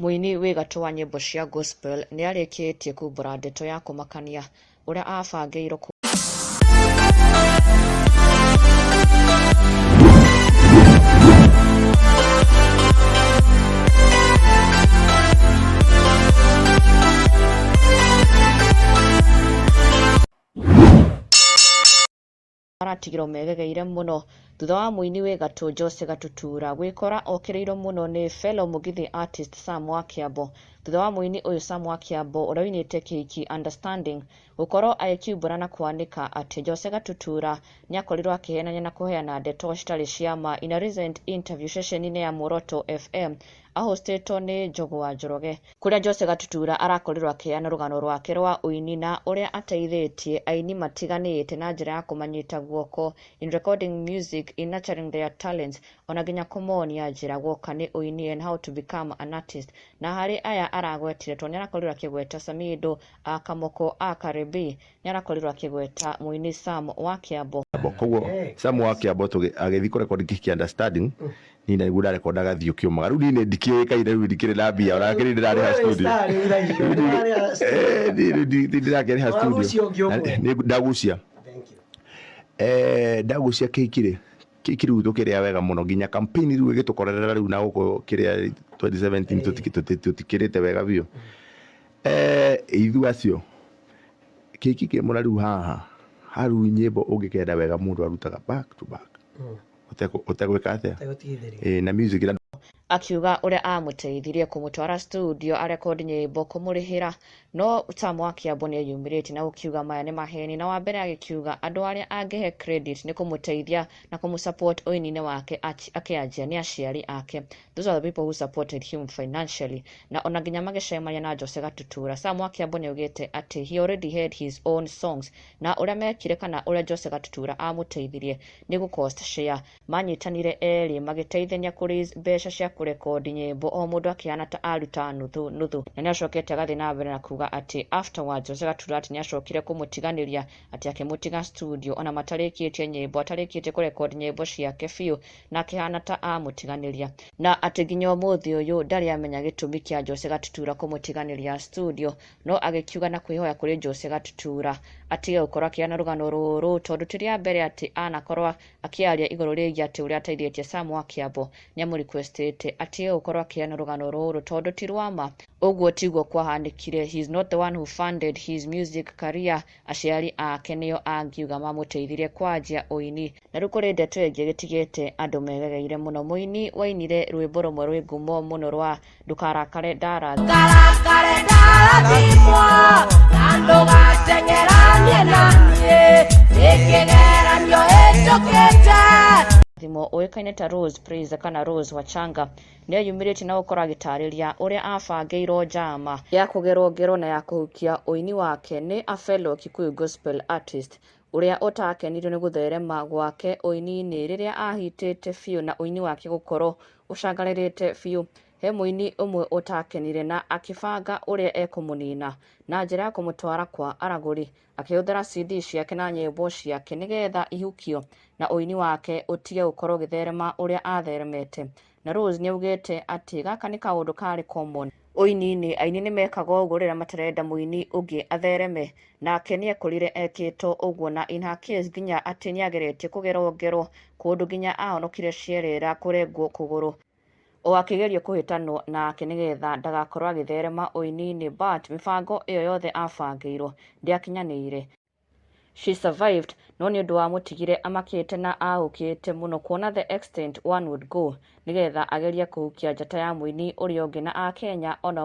Mũini wĩ gatũ wa nyĩmbo cia gospel nĩarĩkĩtie kumbũra ndeto ya kũmakania ũrĩa abangĩirwo Maratigirwo megegeire mũno thutha wa mũini wĩ gatũ Jose Gatutura gwĩkora okĩrĩirwo mũno nĩ fellow Mũgithi artist Sam Wakĩambo thutha wa mũini ũyũ Sam Wakĩambo ũrĩa ũinĩte kĩhiki Understanding gũkorwo agĩkiumbũra na kwanĩka atĩ Jose Gatutura nĩakorirwo akĩhenania na kũheana ndeto citarĩ cia ma in a recent interview ceceni-inĩ ya Muoroto FM ahostĩtwo nĩ Njogu wa Njoroge. Kũrĩa Jose Gatutura arakorirwo akĩheana rũgano rwake rwa ũini na ũrĩa ateithĩtie aini matiganĩte na njĩra ya kũmanyita guoko in recording music, in nurturing their talents ona nginya kũmonia njĩra guoka nĩ ũini and how to become an artist. Na harĩ aya aragwetire tondũ nĩarakorirwo akĩgweta Samido, a Kamoko, a Caribbean, nĩarakorirwo akĩgweta mũini Sam wa Kĩambo. Koguo Sam wa Kĩambo agĩthiĩ kũrekondi kĩhiki Understanding, niĩ nĩguo ndarekondaga thiũ kĩũmaga. Rĩu niĩ nĩ ndikĩũĩkaine rĩu ndikĩrĩ na mbia ona kĩrĩ ndĩrarĩha studio. Niĩ ndĩrakĩrĩha studio. Nĩ ndagucia. Ndagucia kĩhiki rĩ, kĩhiki rĩu tũkĩrĩa wega mũno nginya campaign rĩu ĩgĩtũkorerera rĩu na gũkũ kĩrĩa 2017 tũtikĩrĩte wega biũ. Ithuĩ acio kĩhiki kĩ mũna rĩu haha haru nyĩmbo ũngĩkenda wega mũndũ arutaga back to back ũtegwĩka atĩa na music na Akiuga ũrĩa amũteithirie kũmũtwara studio arekondi nyĩmbo kũmũrĩhĩra no Sam wa Kĩambo nĩeyumĩrĩtie na gũkiuga maya nĩ maheni na wa mbere agĩkiuga andũ arĩa angĩhe credit nĩ kũmũteithia na kũmũsupport ũini-inĩ wake akĩanjia nĩ aciari ake. Those are the people who supported him financially na ona nginya magĩcemania na Jose Gatutura. Sam wa Kĩambo nĩaugĩte atĩ he already had his own songs na ũrĩa mekire kana ũrĩa Jose Gatutura amũteithirie nĩ gũ cost share. Manyitanire erĩ magĩteithania kũ raise mbeca cia kũrekondi nyĩmbo o mũndũ akĩhana ta aruta nuthu nuthu. Na nĩacokete agathiĩ na mbere na kuga atĩ afterwards Jose Gatutura atĩ nĩacokire kũmũtiganĩria atĩ akĩmũtiga studio ona matarĩkĩtie nyĩmbo atarĩkĩtie kũrekondi nyĩmbo ciake biũ na akĩhana ta amũtiganĩria na atĩ nginya ũmũthĩ ũyũ ndarĩ amenya gĩtũmi kĩa Jose Gatutura kũmũtiganĩria studio no agĩkiuga na kwĩhoya kũrĩ Jose Gatutura atige gũkorwo akĩheana rũgano rũrũ tondũ ti rĩa mbere atĩ anakorwo akĩaria igũrũ rĩgiĩ atĩ ũrĩa ateithĩtie Sam wa Kĩambo nĩamũrequestĩte atige gũkorwo akĩheana rũgano rũrũ tondũ ti rwa ma. Ũguo tiguo kwahanĩkire. He is not the one who funded his music career. Aciari ake nĩo angiuga mamũteithirie kwanjia ũini. Na rĩu kũrĩ ndeto ĩngĩ gĩtigĩte andũ megegeire mũno. Mũini wainire rwĩmbo rũmwe rwĩ ngumo mũno rwa Ndũkarakare Ndarathimwo. Ndũkarakare ndarathimwo, na ndũgateng'eranie na niĩ, nĩ kĩgeranio hĩtũkĩte. Thimo ũĩkaine ta Rose Praise kana Rose Wachanga nĩeyumĩrĩtie na gũkorwo agĩtarĩria ũrĩa abangĩirwo njama ya kũgerwo ngero na ya kũhukia ũini wake nĩ a fellow Kikuyu gospel artist ũrĩa ũtakenirio nĩ gũtherema gwake ũini-inĩ rĩrĩa ahitĩte biũ na ũini wake gũkorwo ũcangarĩrĩte biũ. He mũini ũmwe ũtakenire na akĩbanga ũrĩa ekũmũnina na njĩra ya kũmũtwara kwa aragũri akĩhũthĩra CD ciake na nyĩmbo ciake nĩgetha ihukio na ũini wake ũtige gũkorwo ũgĩtherema ũrĩa atheremete. Na Rose nĩaugĩte atĩ gaka nĩ kaũndũ karĩ common ũini-inĩ, aini nĩmekaga ũguo rĩrĩa matarenda mũini ũngĩ athereme nake nĩekorire ekĩtwo ũguo na in her case nginya atĩ nĩageretie kũgerwo ngero kũndũ nginya ahonokire cierera kũrengwo kũgũrũ o akĩgerio kũhĩtanwo nake nĩgetha ndagakorwo agĩtherema ũini-inĩ but mĩbango ĩyo yothe abangĩirwo ndĩakinyanĩire. She survived no nĩ ũndũ wamũtigire amakĩte na ahũkĩte mũno kuona the extent one would go nĩgetha agerie kũhukia njata ya mũini ũrĩa ũngĩ na akenya ona